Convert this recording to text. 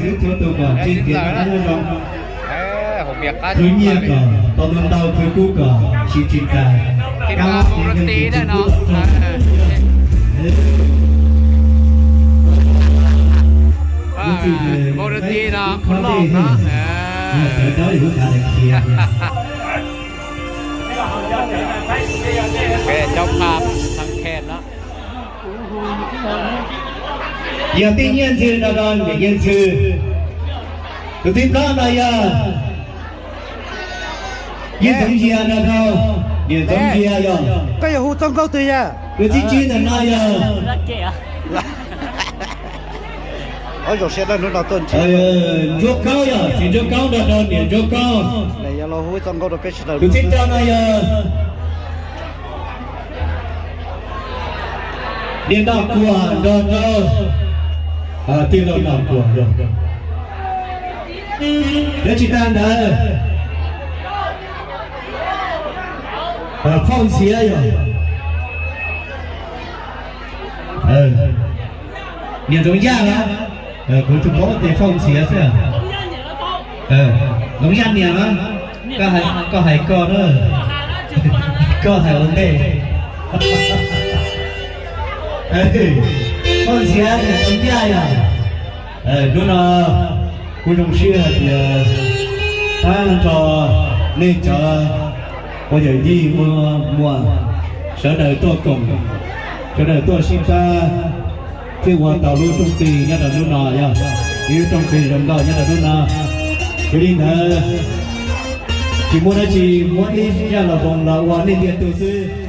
Tus kom tsis tias nyob zoo, khwv nyiaj kom tau ntau, khwv kub kom tsis tsis tas, kab mus rau ti na no. Mus rau ti no, qhov loj no. Sawv daws lub kav daim khiav. Cov pha thab khen no. Yog tij Nyiaj Ntxhw no, niam Nyiaj Ntxhw. Tus thib plaub no yog Yij Ntxoov Ntsia no, niam Ntxoov Ntsia yog. Koj yuav hu txoj nkauj twg yog? Tus thib tsib ntawm no yog Ntsuab Kaub yog, txiv Ntsuab Kaub no, niam Ntsuab Kaub. Tus thib rau no yog niam Nom Kuam nrog rau tij laug Nom Kuam yog. Yog tsis tas ntawd, Phauj Ntxhiav yog. Niam Ntxoov Yaj na, kuv tsuas paub tias Phauj Ntxhiav xwb. Ntxoov Yaj niam na, koj hais koj na, koj hais ua ntej. Phauj Ntxhiav niam Ntxoov Yaj yog. Hnub no kuv zoo siab hais tias pab nrog nej cov ua yawm yij ua muam sawv daws tuaj koom, sawv daws tuaj sib pab thiaj ua tau lub rooj qis nyob rau hnub no yog ib lub rooj qis zoo nkauj nyob rau hnub no. Yog li ntawd tsis muaj dab tsi, muab ib zaj lom voos los ua nej ntiag tug xwb.